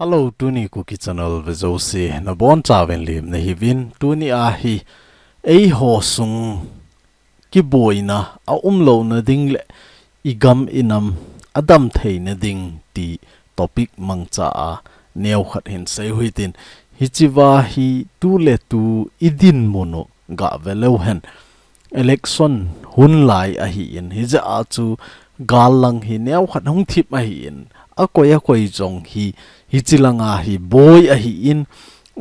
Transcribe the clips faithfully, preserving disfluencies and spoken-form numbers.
Hello, tuni Kuki Channel vejouse nabonchauvin lemna hiuvin, tuni ahi eiho sung kiboina aumlouna ding le igam inam adam theina ding ti topic mangcha a neokhat hin seiu hitin, hichea hi tuletu idinmun u gaveleuhen. Election hunlai ahin, hijeh a chu gallang hi neokhat hung thip ahin, akoi akoi jong hi, hiche langa hi boi ahin,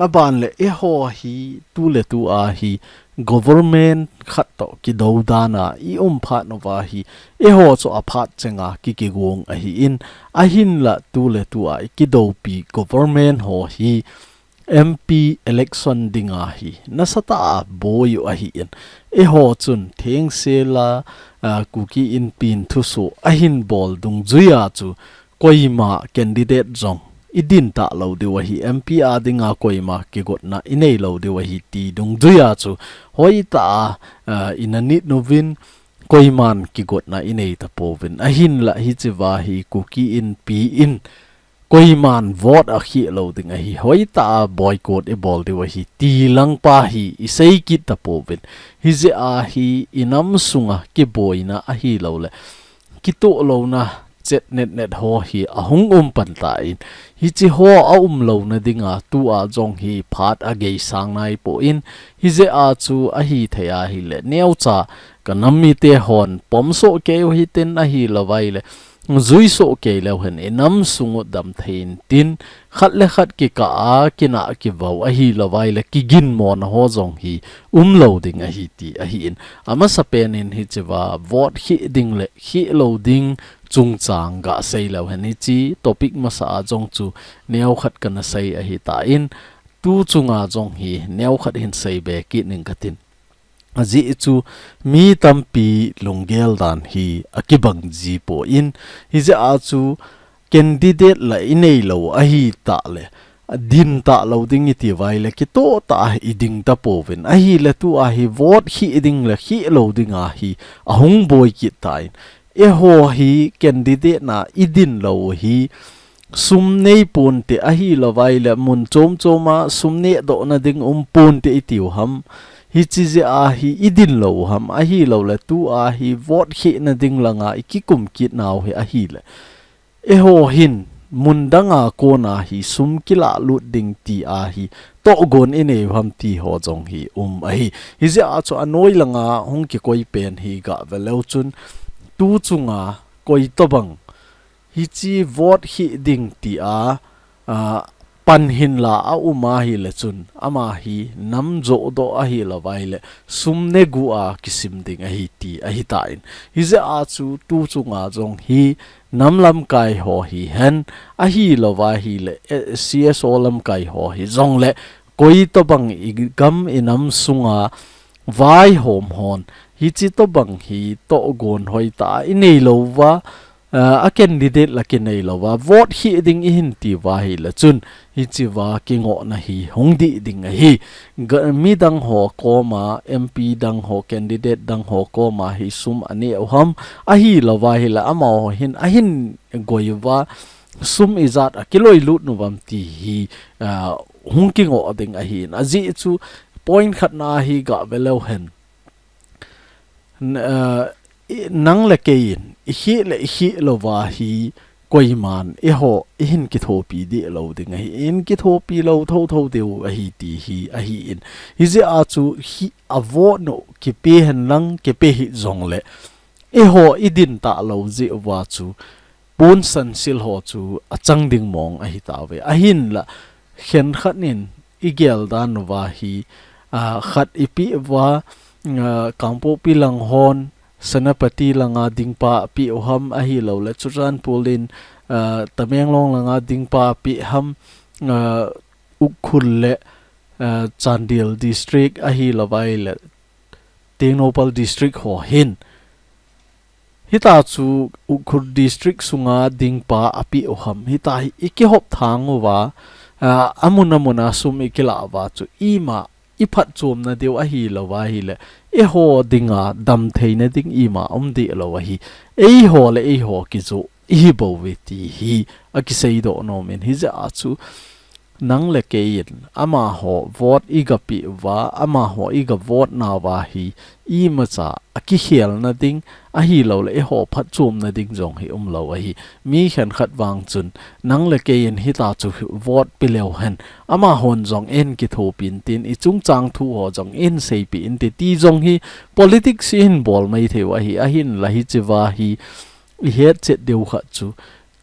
aban le eiho hi tuletu a hi government khat toh kidou dan a ium phat uva hi, eiho chu aphat chenga kikigong ahin, ahinla tuletu a ikidoupi government ho hi, M P election dinga hi nasatah a boi u ahin. Eiho chun thengsel a, a, Kuki Inpi in thusoh ahin bol dungjuia chu koima candidate jong idin talou diu ahi, M P a dinga koima kigotna inei lou diu ahi ti dungjuia chu hoitah a, a, ina nit uvin koiman kigotna inei tapouvin. Ahinla hichea hi Kuki Inpi in koiman vote akhih lou ding ahi, hoitah a boycott ibol diu ahi ti langpa hi isei kit tapouvin. Hijeh a hi inam sunga kiboina ahilouleh kitohlouna chet netnet ho hi ahung um pan tan, hiche ho aumlouna dinga tua jong hi phat ageisang naipon, hijeh a chu ahithei ahile neocha kanam mite hon pomsoh kei u hitin, ahilouvaile juisoh kei leuhen inam sung u damthei intin, khat le khat kikah a kinah kivou ahilouvaile kiginmona ho jong hi umlou ding ahi ti ahin. Amasapen in hichea vote khih ding le khih lou ding chungchang gasei leuhen, hiche topic masa a jong chu neokhat kana sei ahitan, tu chunga jong hi neokhat hin seibe kit ning katin. Ajeh chu mi tampi lunggel dan hi akibang jipon, hijeh a chu candidate la inei lou ahitah le, din talou ding itiuvaile kitoh tah a iding tapouvin. Ahile tua hi vote khih ding le khih lou dinga hi ahung boi kit tan. Eiho hi candidate na idin lou hi sum neiponte ahilouvaile mun chom chom a sum nehdohna ding umponte itiu ham. Hiche jeh a hi idin lou ham, ahiloule tua hi vote khihna ding langa ikikum kit nau hi ahile, eiho hin mun danga kona hi sum kilah lut ding tia hi tohgon inei u ham ti ho jong hi um ahi. Hijeh a chu anoi langa hung kikoi pen hi gaveleu chun tu chunga koi tobang hiche vote khih ding tia, a, pan hinla aum ahile chun ama hi nam johdoh ahilouvaile sum negu a kisim ding ahi ti ahitan. Hijeh a chu tu chunga jong hi nam lamkai ho hihen, ahilouva hile, eh, C S O lamkai ho hijongle koi tobang igam inam sunga vaihom hon hiche tobang hi tohgon hoitah a inei louva, a, a candidate la kinei louva vote khih ding ihin tiuva hile chun hichea kingohna hi hung dih ding ahi. Ga-, midang ho koma, M P dang ho, candidate dang ho koma hi sum aneh u ham, ahilouva hile amaho hin ahin goi uva sum ijat akiloi lut uvam ti hi, a, hung kingoh ding ahin. Ajeh chu point khatna hi gaveleuhen. N-, a, i, nang le kei in ikhih le ikhih louva hi koiman eiho ihin kithopi deh lou ding ahi, ihin kithopi lou thotho diu ahi ti hi ahin. Hijeh a chu hi a vote u kipe henlang kipe hih jongle eiho idin talou jeh uva chu ponsansil ho chu achang ding mong ahitauve. Ahinla khenkhat in igel dan uva hi, a, khat ipeh uva, a, Kangpokpi lang hon Senapati langa dingpa apeh u ham, ahiloule Churachandpur in, a, Tamenglong langa dingpa apeh ham, a, Ukhrul le, a, Chandel district ahilouvaile Tengnoupal district ho hin. Hita chu Ukhrul district sunga dingpa apeh u ham. Hita hi ikihop thang uva, a, amun amun a sum ikilah uva chu ima iphatchomna diu ahilouva hile, eiho dinga damtheina ding ima um deh lou ahi. Eiho le eiho kijoh ihi bouve ti hi akiseidoh nomin, hijeh a chu nang le kei in amaho vote iga peh uva, amaho iga vote nauva hi imacha akikhelna ding, ahilouleh eiho phatchomna ding jong hi umlou ahi. Mi khenkhat vang chun nang le kei in hitia chu vote pe leu hen, amahon jong eikithopi intin, ichungchang thu ho jong eiseipeh inte ti jong hi politics ihin bol maithei u ahi, ahinla hichea hi ihet chet diu khat chu,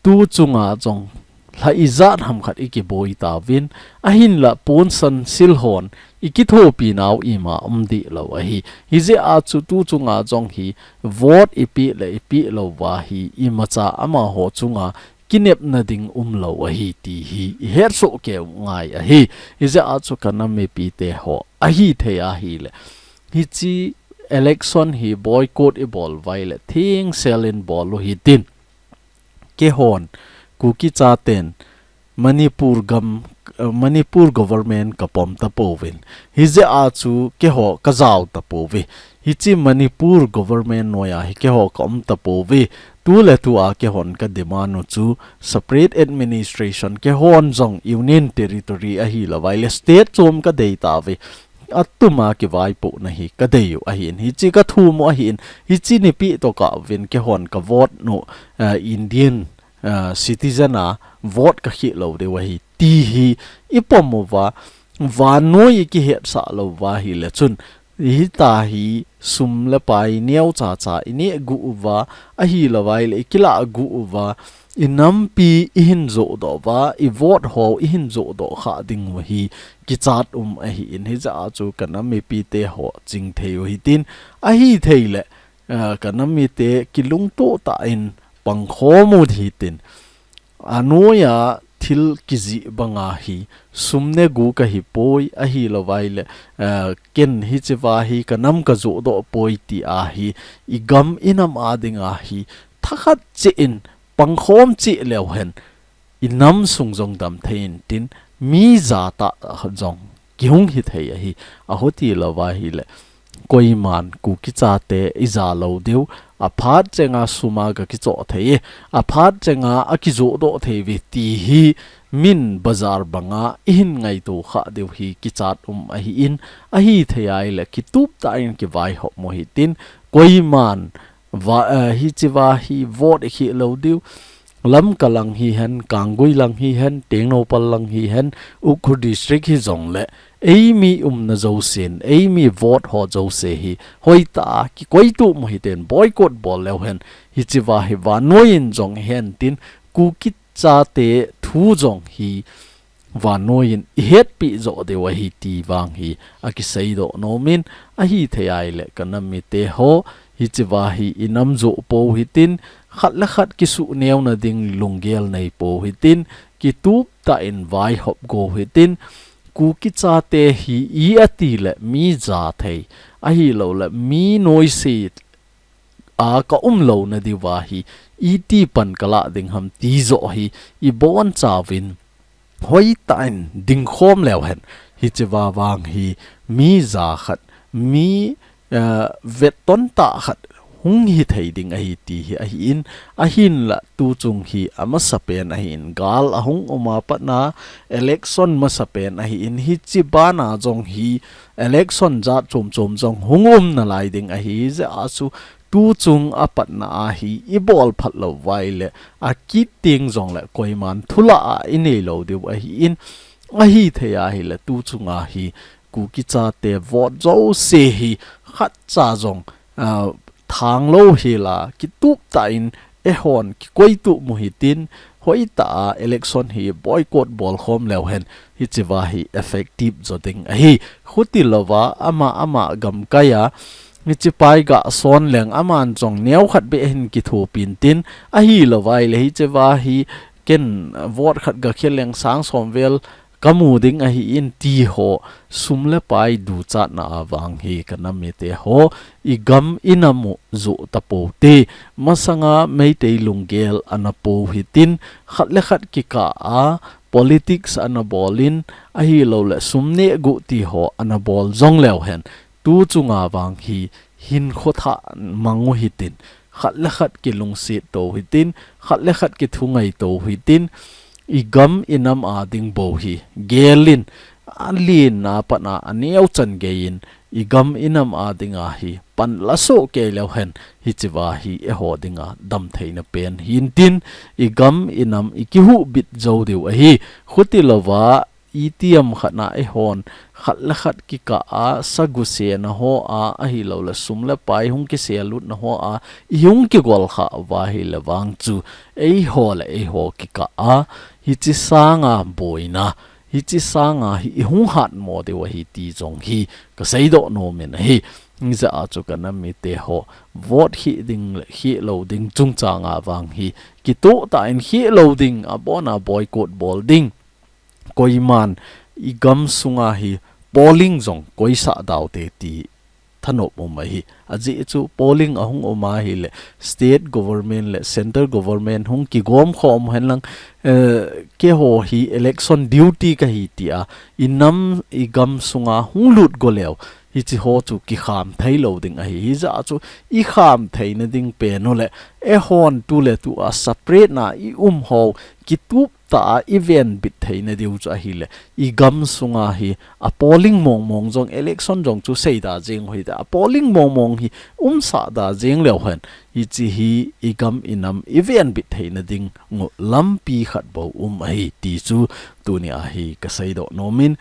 tu chunga jong lha ijat ham khat ikiboi tauvin, ahinla ponsan silhon ikithopi nau ima umdehlou ahi. Hijeh a chu tu chunga jong hi vote ipeh le ipeh louva hi imacha amaho chunga kinepna ding umlou ahi ti hi ihet soh kei u ngai ahi. Hijeh a chu ka nam mipite ho, ahithei ahile, hiche election hi boycott ibol uva ahile thengsel in bol u hitin. Keihon Kuki chaten Manipur gam, eh, Manipur government kapom tapouvin, hijeh a chu keiho kajao tapouve. Hiche Manipur government noiya hi keiho kaum tapouve. Tuletua keihon ka demand u chu separate administration, keihon jong union territory ahilouva ahile state chom kadei tauve. Atuma kivaipohna hi kadei u ahin, hiche kathum u ahin, hiche nipi toh kauvin keihon ka vote u, eh, Indian, eh, citizen a vote kakhel lou diu ahi ti hi ipom uva, vannoi ikihetsah louva ahile chun, hitia hi sum le pai neocha cha ineh gu uva, ahilouva ahile ikilah gu uva, inampi ihin johdoh uva, ivote ho ihin johdoh khah ding u hi kichat um ahin, hijeh a chu ka nam mipite ho chingthei u hitin, ahithei le, eh, ka nam mite kilungtoh tah in pangkhom u hitin. Anoiya thil kijih banga hi sum ne gu kahipoi, ahilouva ahile, eh, ken hichea hi ka nam kajohdoh poi tia hi igam inam a dinga hi thakhat cheh in pangkhom cheh leu hen, inam sung jong damthei intin, mi jatah jong kihung hithei ahi. Ahuti louva ahile, koiman Kuki chate ija lou diu, aphat chenga sum a kakichoh thei e, aphat chenga akijohdoh thei uve ti hi min bazar banga ihin ngaito khah diu hi kichat um ahin, ahithei ahile kitup tah in kivaihop u hitin, koiman va, eh, hichea hi vote ikhel lou diu, Lamka lang hihen, Kanggui lang hihen, Tengnoupal lang hihen, Ukhrul district hijongle, eimi umna jousen, eimi vote ho jouse hi hoitah a kikoitup u hitin, boycott bol leu hen, hichea hi vannoi in jong ihen tin, Kuki chate thu jong hi vannoi in ihetpi joh diu ahi ti vang hi akiseidoh nomin, ahithei ahile ka nam mite ho, hichea hi inam joh pou hitin, khat le khat kisuh neona ding lunggel nei pou hitin, kitup tah in vaihop go hitin, Kuki chate hi i ati le mi jathei, ahilouleh mi noise a kaum louna diuva hi iti pan kalah ding ham ti joh hi ibonchauvin hoitah in dingkhom leu hen, hichea vang hi mi ja khat, mi, eh, vetton tah khat hung hithei ding ahi ti hi ahin, ahinla tuchung hi amasapen ahin, gal ahung um a patna election masapen ahin, hiche bana jong hi election jat chom chom jong hung um nalai ding ahi jeh a chu tuchung a patna a hi ibol phat lou uva ahile, akit teng jongle koiman thulah a inei lou diu ahin, ahithei ahile tuchunga hi Kuki chate vote jouse hi khatcha jong, ah, thang lou hela kitup tah in eihon kikoitup u hitin, hoitah a election hi boycott bolkhom leu hen, hichea hi effective jo ding ahi. Khuti louva ama ama gamkai a, hiche pai ga son leng aman jong neokhat beh hin kithopi intin, ahilou vaile hichea hi ken vote khat gakhel leng sang som vel kamu ding ahin ti ho, sum le pai duchatna a vang hi ka nam mite ho, igam inam u joh tapou te. Masanga Meitei lunggel ana pou hitin, khat le khat kikah a politics ana bolin, ahilouleh sum neh guh ti ho ana bol jong leu hen, tuchunga vang hi hinkho thah mang u hitin, khat le khat kilungset to hitin, khat le khat kithungai to hitin, i gam i nam a ding bou hi gelin, a lin a pat a, a neo chan gei in, i gam i nam a ding a hi pan la soh kei leu hen, hichi va hi eiho ding a dam theina pen hintin, i gam i nam i kihubit zo diu ahi. Khuti lova, itiham khat na eihon khat le khat kikah a, sagu sena ho a, ahilou le sum le pai hung kiselutna ho a, i hung kigol kha uva ahile vang chu, eiho le eiho kikah a, hichi sanga boina, hichi sanga hi i hung hatmo diu ahi ti jong hi ka seidoh nom in ahi. Hijeh a chu ka nam mite ho, vote khih ding le khih lou ding chungchang a vang hi, kitoh tah in khih lou ding, abon a boycott bol ding. Koiman i gam sunga hi polling jong koisah dau te ti thanop um ahi. Ajeh chu polling ahung um ahile state government le central government hung kigom khom hen lang, eh, keiho hi election duty kahi tia, i nam i gam sunga hung lut go leu, hichi ho chu kikham thei lou ding ahi. Hijeh a chu i kham theina ding pen u le, eihon tu le tu a separate na i um ho, kitup tah a i venbit theina diu chu ahile, i gam sunga hi a polling mong mong jong, election jong chu seida jeng u hita, a polling mong mong hi umsah da jeng leu hen, hichi hi i gam i nam i venbit theina ding u lampi khat bou um ahi ti chu tuni a hi ka seidoh nom in,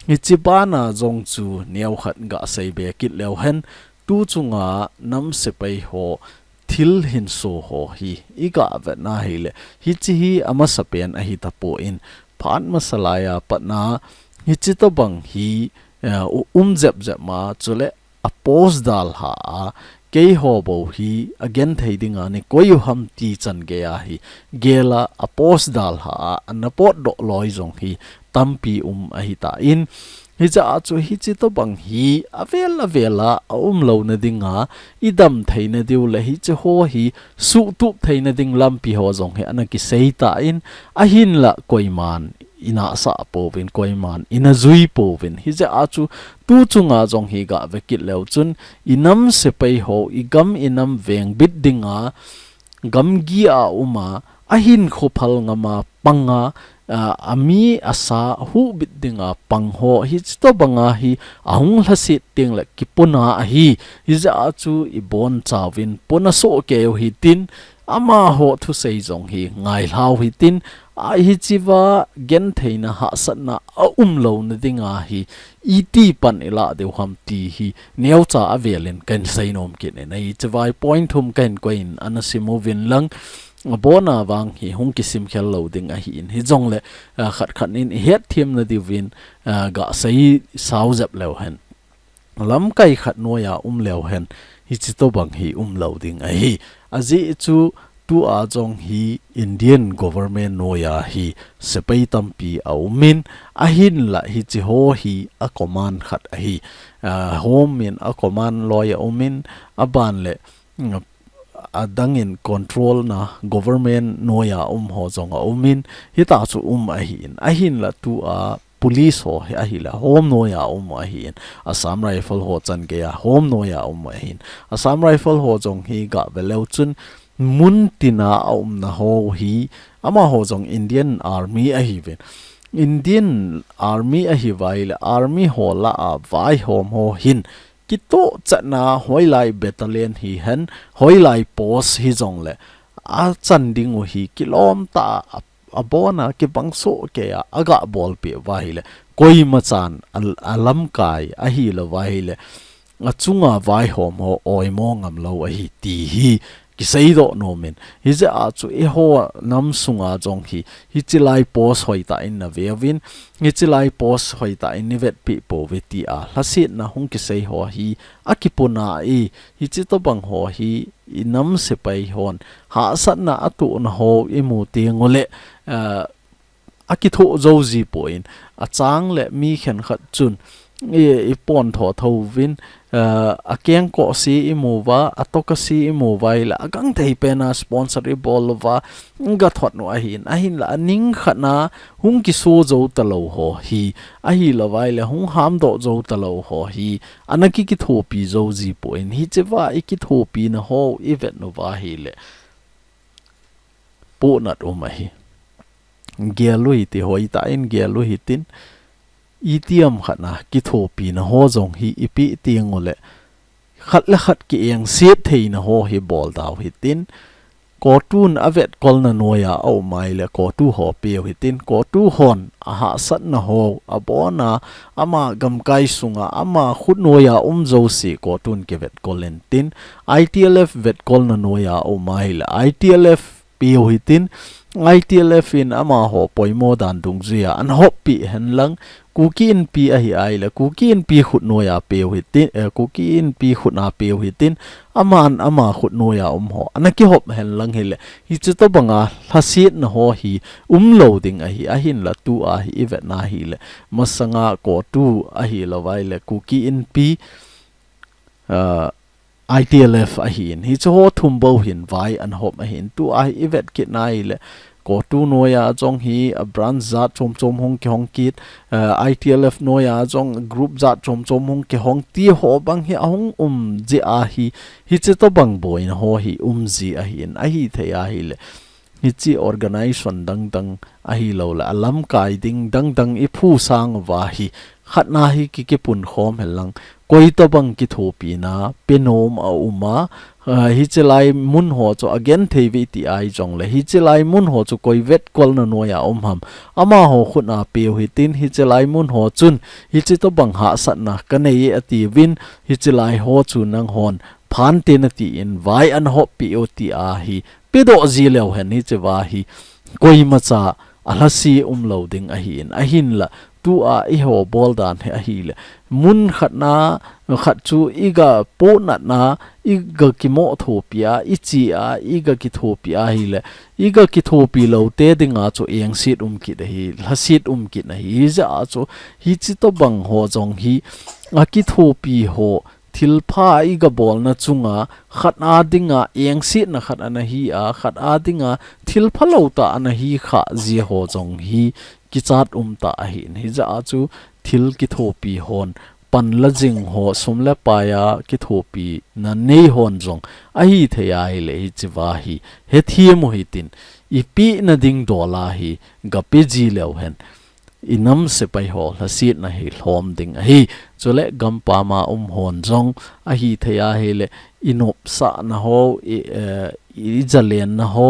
hichi bana jong chu neo khat ga sei be kit leu hen, tu chunga nam sepai ho thil hinso ho hi i ga vet na hile, hichi hi amasapen ahi tapon, phat masa lai a pat na hichi tobang hi, eh, u-, um jep jep ma, chule a post dalha a, keiho bou hi a genthei dinga nei koi u ham ti chan gei a hi, gel a a post dalha a, ana potdoh loi jong hi tampi um ahi tan, hijeh a chu hichi tobang hi avel avel a a um louna dinga, i dam theina diu le hichi ho hi suhtup theina ding lampi ho jong hi ana kisei tan, ahinla koiman i nahsah pouvin, koiman i najui pouvin. Hijeh a chu tu chunga jong hi ga ve kit leu chun, i nam sepai ho, i gam i nam vengbit dinga, gamgi a um a, a hinkho phal ngam a pang a, a, a mi a sa huhbit dinga pang ho, hichi tobang a hi a hung lhaset teng le kipuna ahi. Hijeh a chu i bonchauvin puna soh kei u hitin, amaho thusei jong hi ngailhau hitin, a hichi va gentheina hahsatna a um louna dinga hi iti pan i lah diu ham ti hi neocha avel in kahin seinom kit in ahi. Hichi va hi point thum kahin koi in ana sim uvin lang, abon a vang hi hung kisim khel lou ding ahin, hijongle, ah, khat khat in i hetthem na diuvin, ah, ga sei sao jep leu hen. Lamkai khat noi a um leu hen, hichi tobang hi um lou ding ahi. Ajeh chu tu a jong hi Indian government noi a hi sepai tampi a um in, ahinla hichi ho hi a command khat ahi. Ah, home in a command loi a um in, aban le, mm, adang in control na government noi a um ho jong a um in, hita chu um ahin, ahinla tu a police ho hi ahile home noi a um ahin, Assam Rifle ho chan gei a home noi a um ahin, Assam Rifle ho jong hi ga ve leu chun mun tina a umna ho hi, amaho jong Indian Army ahiuvin, Indian Army ahi uva ahile Army ho lah a vaihom ho hin kitoh chatna hoilai battalion hihen, hoilai post hijongle, a chan ding u hi kilom tah a, abon a kibang soh kei a, a ga bolpeh uva ahile, koima chan a, a lamkai ahilou va ahile, a chunga vaihom ho oimo ngam lou ahi ti hi kiseidoh nom in. Hijeh a chu eiho nam sunga jong hi, hichi lai post hoitah in na veuvin, hichi lai post hoitah in nei vetpeh pouve ti a lhasetna hung kisei ho hi a kipuna e, hichi tobang ho hi i nam sepai hon hahsatna a tohna ho i mu teng ule, ah, a kithoh jou ji poi, achang le mi khenkhat chun i, i pon tho tho vin, uh, a kengkoh si i mu va, a toka si i mu va, i la a gangthei pena sponsor i bol va, ga thot nu ahin, ahin la a ning khat na, hung kiso zo ta lo ho hi, ahi lo vai le, hung ham do zo ta lo ho hi, ana ki kithopi zo ji po in, hi che va i kithopi na ho, i vet nu va hi le. Pu nat um ahi. Gel u hi ti hoi ta in gel u hi tin, i tiam khat na kithopi na ho zong hi i pi tiang u le, khat le khat ki eng siat thei na ho hi bol dau hi tin, ko tun a vet kol na noi a, a um ai le ko tu ho piu hi tin, ko tu hon a hahsat na ho, a bon a, ama gamkai sunga, ama khut noi a um zo si ko tun ki vet kol in tin, I T L F vet kol na noi a, a um ai le I T L F piu hi tin, I T L F in ama ho poimo dan dung zui a, an hop pi hen lang, Kuki Inpi ahi ai le, Kuki Inpi khut noi a piu hi tin, eh, Kuki Inpi khut a piu hi tin, aman ama khut noi a um ho, ana ki hop hen lang hi le, hi che to banga, hlasit na ho hi, um lo ding ahi, ahin la tu a hi, i vet na hi le, masanga ko tu ahi lo vai le, Kuki Inpi, ah, I T L F ahin. Hi chu ho thum bo hin vai an hop ahin. Tu a hi i vet kit nai le. Ko tu noi a zong hi a branch zat chom chom hong ki hong kit. Uh, I T L F noi a zong group zat chom chom hong ki hong ti ho bang hi a hong um ji a hi. Hi che to bang boi na ho hi um ji ahin. Ahi thei ahi le. Hi chi organization dang dang ahi lo le, a lamkai ding dang dang i phu sang va hi, khat na hi ki ki pun khom hel lang, koi to bang ki thopi na, pe nom a um a, ah, hi chi lai mun ho chu a gen thei ve ti ai zong le, hi chi lai mun ho chu koi vet kol na noi a um ham, ama ho khut na piu hi tin, hi chi lai mun ho chun, hi chi to bang hahsat na ka nei a ti vin, hi chi lai ho chu nang hon, phan te na ti in vai an hop pi u ti a hi, pe do zi leu hen hi che va hi, koi ma cha a hlasi um lo ding ahi in, ahin la, tu a i ho bol dan hi ahi le, mun khat na, khat chu i ga po nat na, i ga ki mo thopi a, i chi a, i ga ki thopi a hi le, i ga ki thopi lo te ding a chu eng sit um kit ahi, hlasit um kit ahi, hi za a chu, hi chi to bang ho zong hi, a ki thopi ho, thil pha i ga bol na chunga, khat a dinga, eng sit na khat ana hi a, khat a dinga, thil pha lo ta ana hi kha zi ho zong hi, ki chat um ta ahi in hi za a chu, thil ki thopi hon, pan la zing ho, sum le pai a ki thopi na nei hon zong, ahi thei a hi le hi chi va hi, he thiam u hi tin, i pi na ding do la hi, ga pi zi leu hen. I nam sepai ho hlasit na hi hlom ding ahi. Chule gampam a um hon zong ahi thei a hi le i nop sa na ho, i, eh, i zalen na ho,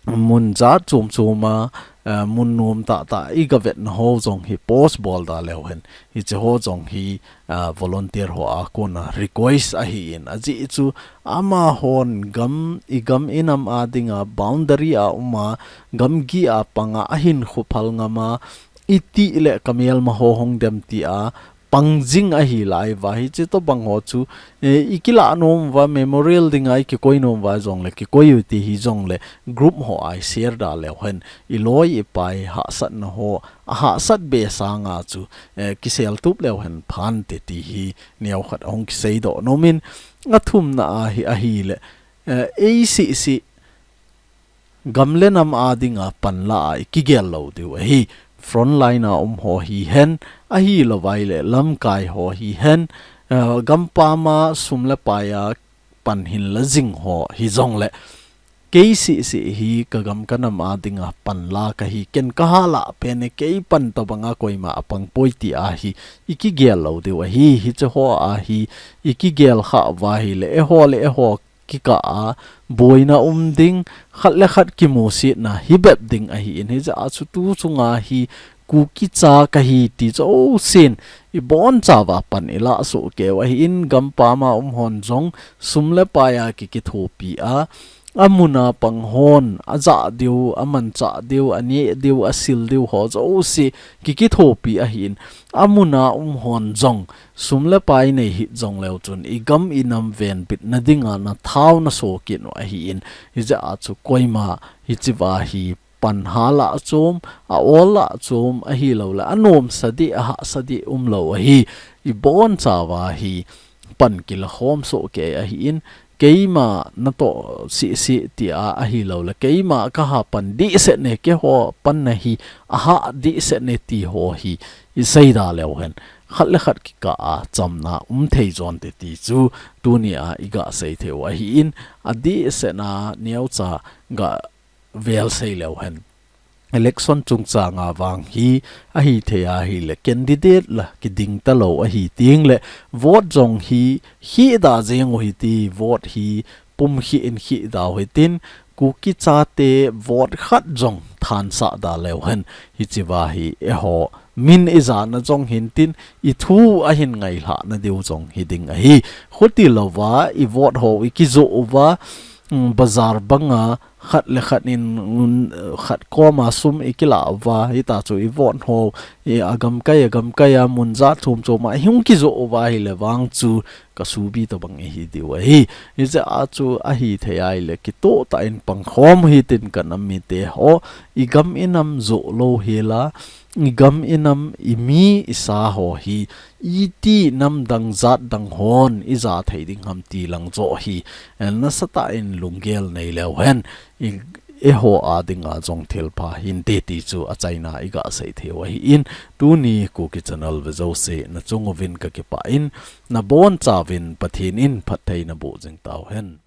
mun zat chom chom a, eh, mun nom ta ta i ga vet na ho zong hi post bol da leu hen. Hi che ho zong hi, ah, volunteer ho a kona request ahi in. A zi chu ama hon gam, i gam i nam a dinga boundary a um a, gam gi a panga a hin khu phal ngam a, i ti le ka mel ma ho hong dem ti a, pang zing ahi lai va hi chi to bang ho chu, eh, i ki la nom va memorial dinga i ki koi nom va zong le ki koi u ti hi zong le group ho ai share da leu hen i loi i pai hahsat na ho, a hahsat be sanga chu, eh, ki sel tup leu hen phan te ti hi neo khat hong ki sei do nom in a thum na a hi ahi le, eh, ei si si gam le nam a dinga pan la a i ki gel lo diu ahi. Frontline a um ho hi hen, ahi lo vai le lamkai ho hi hen, eh, gampam a sum le pai a pan hin la zing ho hi zong le. Kei si si hi ka gam ka nam a dinga pan la ka hi ken ka ha la pen e kei pan to banga koi ma a pang poi ti a hi i ki gel lo diu ahi hi che ho a hi i ki gel kha va hi le e ho le e ho kikah a, buaina um ding, khat le khat kimusit na hi bep ding ahi in hi za a chu tu chunga hi Kuki cha ka hi ti zo sin, i bon cha va pan i la so keu ahi in gampam a um hon zong sum le pai a ki kithopi a, a mun a pang hon, a za diu, a man cha diu, a ne diu, a sil diu ho zo si ki kithopi ahi in a mun a um hon zong, sum le pai nei hi zong leu chun, i gam i nam ven bit na dinga na thau na so kit u ahi in, hi za a chu koi ma hi chi va hi pan hal a chom, a ol a chom ahilouleh, a nomsa dih, a hahsa dih umlou ahi. Ibonchauva hi pan kila khom soh kei ahin, keima natoh sisi tia ahilouleh, keima kaha pan dihset ne, keiho panna hi ahah dihset ne ti ho hi isei da leu hen, khat le khat kikah a chamna um thei jonte ti chu tunia iga sei theiu ahin, adihsetna neocha ga vel sei leu hen. Election chungchanga vang hi ahithei ahileh, candidate la kiding talou ahi tengleh, vote jong hi hihda jeng u hiti, vote hi pum hih in hihda u hitin, Kuki chate vote khat jong thansah da leu hen. Hichea hi eiho min ijana jong hintin, ithu ahin ngailhahna diu jong hiding ahi. Khuti louva ivote ho ikijoh uva, um, bazar banga khat le khat in, um, khat koma sum ikilah uva, hita chu ivote ho, i agamkai, agamkai a mun jat chom choma ihung kijoh uva ahileh vang chu kasubi tobang ihi diu ahi. Hijeh a chu ahithei ahileh kitoh tah in pangkhom hitin kanam mite ho, igam inam joh lou hela, igam inam imi isa ho hi, iti namdang jatdang hon ija thei ding ham ti lang joh hi, eh, nasatah in lunggel nei leu hen, i, eiho a dinga jong thilpha hinte ti chu achaina iga sei theiu ahin, tuni Kuki Channel ve jouse nachung uvin kakipah in, nabonchauvin Pathen in phattheina boh jing tauhen.